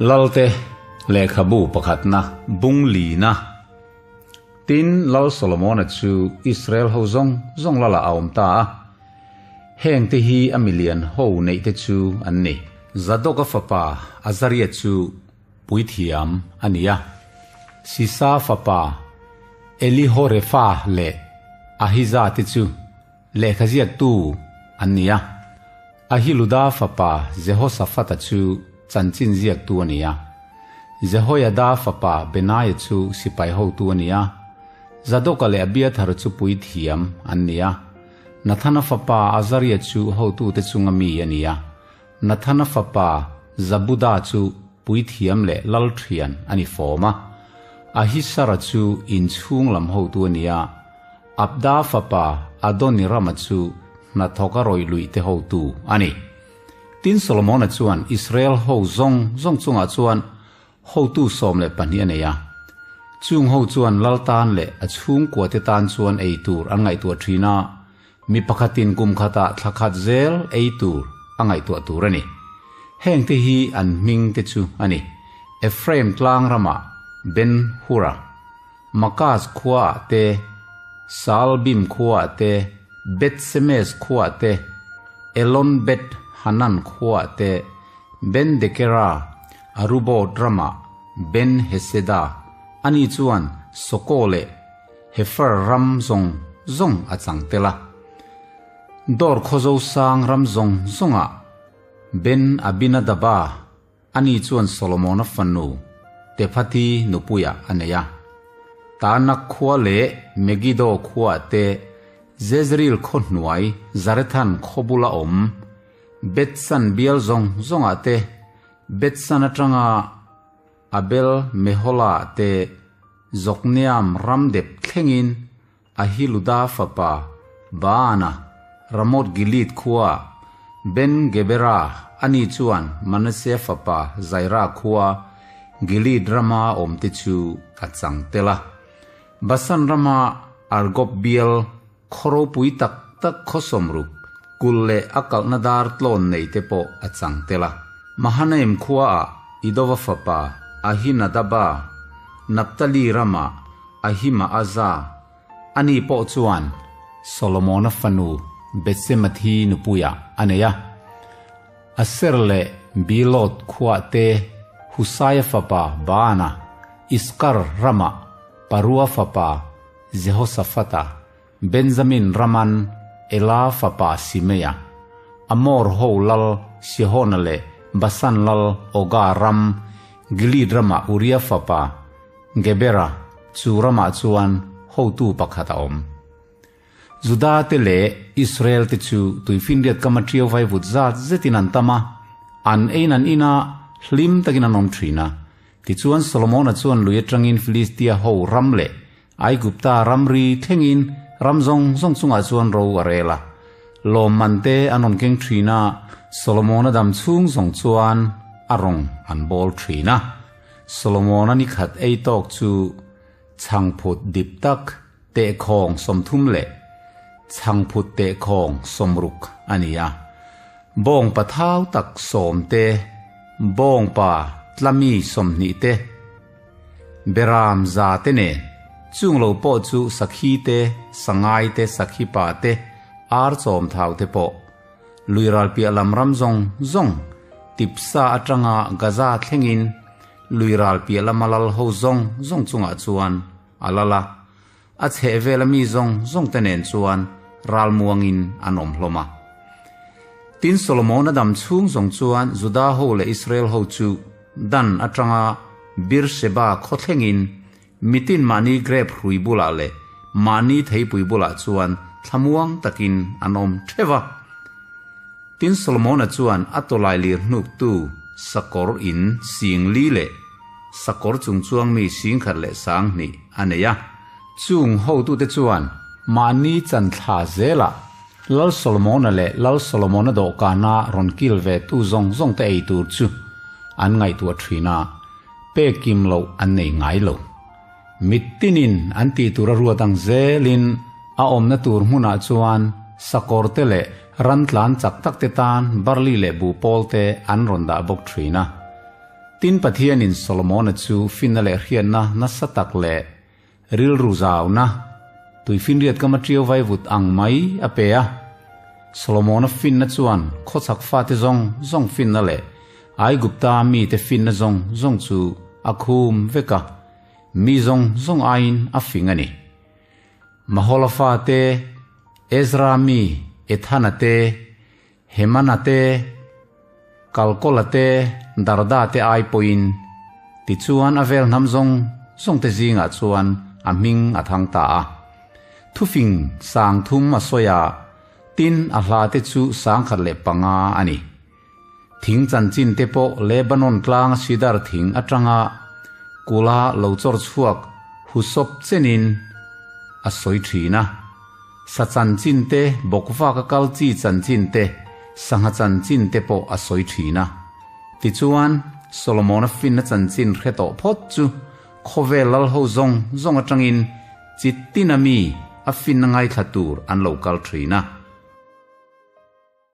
Lalte lehkhabu pakhatna bung lina. Tin, Lal Solomona chu Israel ho zawng zawng lalah a awm ta a. Hengte hi a milian ho neihte chu an ni. Zadoka fapa Azaria chu puithiam a ni a. Sisa fapa Elihorefa leh Ahiza te chu lehkha ziaktu an ni a. Ahiluda fapa Jehoshafata chu chanchin ziaktu a ni a. Jehoiada fapa Benaia chu sipai hotu a ni a. Zadoka leh Abiathar chu puithiam an ni a. Nathana fapa Azaria chu hotute chunga mi a ni a. Nathana fapa Zabuda chu puithiam leh lalthian a ni fawm a. Ahisara chu inchhung lam hotu a ni a. Abda fapa Adonirama chu hnathawk a rawih luih te hotu a ni. Tin, Solomona chuan Israel ho zawng zawng chungah chuan hotu 12 a nei a. Chung ho chuan lal tan leh a chhungkua te tan chuan ei tur an ngaihtuah thin a, mi pakhatin kum khatah thla khat zel ei tur a ngaihtuah tur a ni. Heng te hi an hming te chu a ni, Ephraim tlang ramah Ben-Hura, Makaz khuaah te, Saalbim khuaah te, Beth-semes khuaah te, Elon-beth-hanan khuaah te, Ben-dekera, Arubot ramah Ben-heseda, ani chuan Soko leh Hefer ram zawng zawng a chang tel a. Dor khawzosang ram zawng zawngah Ben-abinadaba, Ani chuan Solomona fanu Tephati nupuiah a nei a. Tanak khua leh Megiddo khuaah te, Jezreel khaw hnuai Zarethan khaw bula awm Bethsan bial zawng zawngah te, Bethsan atanga Abel Meholah te, Jokneam ram dep thlengin Ahiluda fapa Baana, Ramoth Gilead khua, Ben Gebera, ani chuan Manasseh fapa Zaira khua, Gilead rama awmte chu a chang tel a. Basan rama Argob bial khaw ropui tak tak khaw sawmruk, kulh leh a kalhna dar tlawn nei te pawh a chang tel a. Mahanaim khuaah Idova fapa Ahinadaba, Naphtali ramah Ahimaaza, ani pawh chuan Solomona fanu Betsemathi nupuiah a nei a. Aser leh Bilot khuah te Husaia fapa Baana, Iskar ramah Parua fapa Jehoshafata, Benjamin raman Ela fapa Simeia, Amor ho lal Sihona leh Basan lal Oga ram Gilead ramah Uria fapa Gebera chu ramah chuan hotu pakhat a awm. Juda te leh Israel te chu tuifinriat kama ṭiau vai vut zat zetin an tam a, an ein an in a, hlim takin an awm ṭhin a. Tichuan Solomona chuan lui aṭangin Filistia ho ram leh Aigupta ramri thlengin ram zawng zawng chungah chuan ro a rel a. Lawmman te an rawn keng ṭhin a, Solomona dam chhung zawng chuan a rawng an bawl ṭhin a. Solomona ni khat ei tawk chu chhangphut dip tak tehkhawng 30 leh chhangphut tehkhawng 60 a ni a. Bawngpa thau tak 10 te, bawngpa tlami 20 te, Beram za te nen, chung lo pawh chu sakhi te, sangai te, sakhi pa te, ar chawm thau te pawh. Lui ral piah lam ram zawng zawng, Tipsa atanga Gaza thlengin lui ral piah lama lal ho zawng zawng chungah chuan a lal a. A chhehvela mi zawng zawng te nen chuan ral muangin an awm hlawm a. Tin, Solomona dam chhung zawng chuan Juda ho leh Israel ho chu Dan atanga Beersheba khaw thlengin mitin mahni grep hrui bulah leh mahni theipui bulah chuan thlamuang takin an awm theuh a. Tin, Solomona chuan a tawlai lir hnuktu sakawr in 4000 leh sakawr chung chuang mi 1200 a nei a. Chung hotute chuan mahni chan thla zelah Lal Solomona leh Lal Solomona dawhkana rawn kil ve tu zawng zawng te ei tur chu an ngaihtuah thin a, pek kim loh an nei ngai lo. Mittinin an tih tur a ruat ang zelin a awmna tur hmunah chuan sakawr te leh ran tlan chak tak te tan barli leh buh pawl te an rawn dah bawk thin a. Tin, Pathianin Solomona chu finna leh hriatna nasa tak leh rilru zauna, tuifinriat kama ṭiau vaivut ang mai a pe a. Solomona finna chuan khawchhak fate zawng zawng finna leh Aigupta mite finna zawng zawng chu a khum vek a, mi zawng zawng aiin a fing a ni. Mahola fate, Ezra mi Ethana te, Hemana te, Kalkola te, Darda te ai pawhin tichuan a vel hnam zawng zawng te zingah chuan a hming a thang ta a. Thufing 3000 a sawi a, tin a hla te chu 1005 a ni. Thing chanchin te pawh Lebanon tlanga sidar thing atanga kula lo chawr chhuak husawp chenin a sawi thin a. Sa chanchin te, bawkvaka kal chi chanchin te, sangha chanchin te pawh a sawi thin a. Tichuan, Solomona finna chanchin hre tawh phawt chu khawvel lal ho zawng zawng atangin chi tina mi a finna ngaithla tur an lo kal thin a.